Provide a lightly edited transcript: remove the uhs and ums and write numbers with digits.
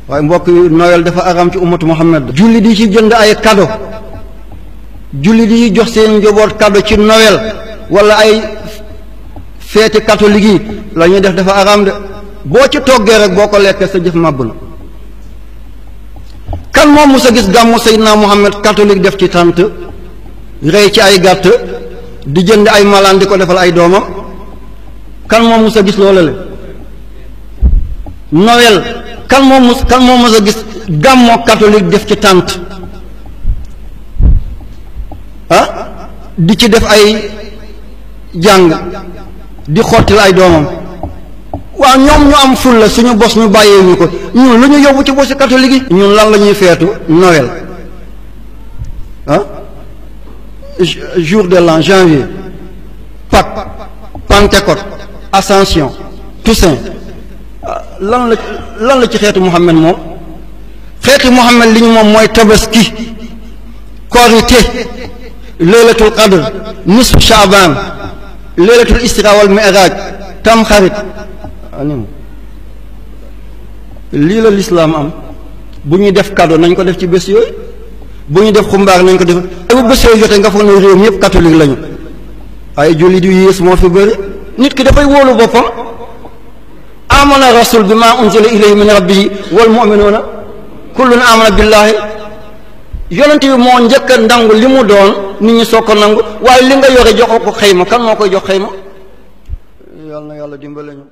waaye mbokk yi Noël dafa aram ci ummatu Muhammad. julli di ci jënd ay cadeau, julli di jox seen njaboot cadeau ci Noël wala ay feeti catholique yi la ñuy def dafa aram de. boo ci toggee rek boo ko lekkee sa jëf màbb na. kan moom mos a gis gàmmu Seydina Muhammad catholique def ci tànt rey ci ay gàtt di jënd ay malaan di ko defal ay doomam? kan moom mos a gis loolu le Noël kan moom mos a gis gàmmoo catholique def ci tànt di ci def ay jàng di xottil ay doomam? waaw ñoom ñu am ful la suñu bos ñu bàyyee ñu ko, ñun lu ñu yóbbu ci bosi catholique yi. ñun lan la ñuy feetu Noël jour de l'an, janvier, Pâques, Pentecôte, Ascension, Toussaint. lan la ci xeetu Muhammad moom? xeetu Muhammad li ñu moom mooy tabaski, korité, laylatul qadr, nisfu Shaaban, laylatul isra wal mi'raj, tamxarit. lii la lislaam am. bu ñuy def cadeau nañ ko def ci bés yooyu, bu ñuy def xumbaar nañ ko def bu bés yooyu jotee nga foog ne réew mi yëpp catholique lañu. ay jullit yu yées moo fi bëri. nit ki dafay wóolu boppam. amana rasul bi ma unzila ilayhi min rabbihi wal mu'minuuna kullun amana billahi. yonent bi moo njëkk a nangu li mu doon, nit ñi soog ko nangu. waaye li nga yore joxoo ko xëyma, kan moo koy jox xëyma? yàlla na yàlla dimbale ñu.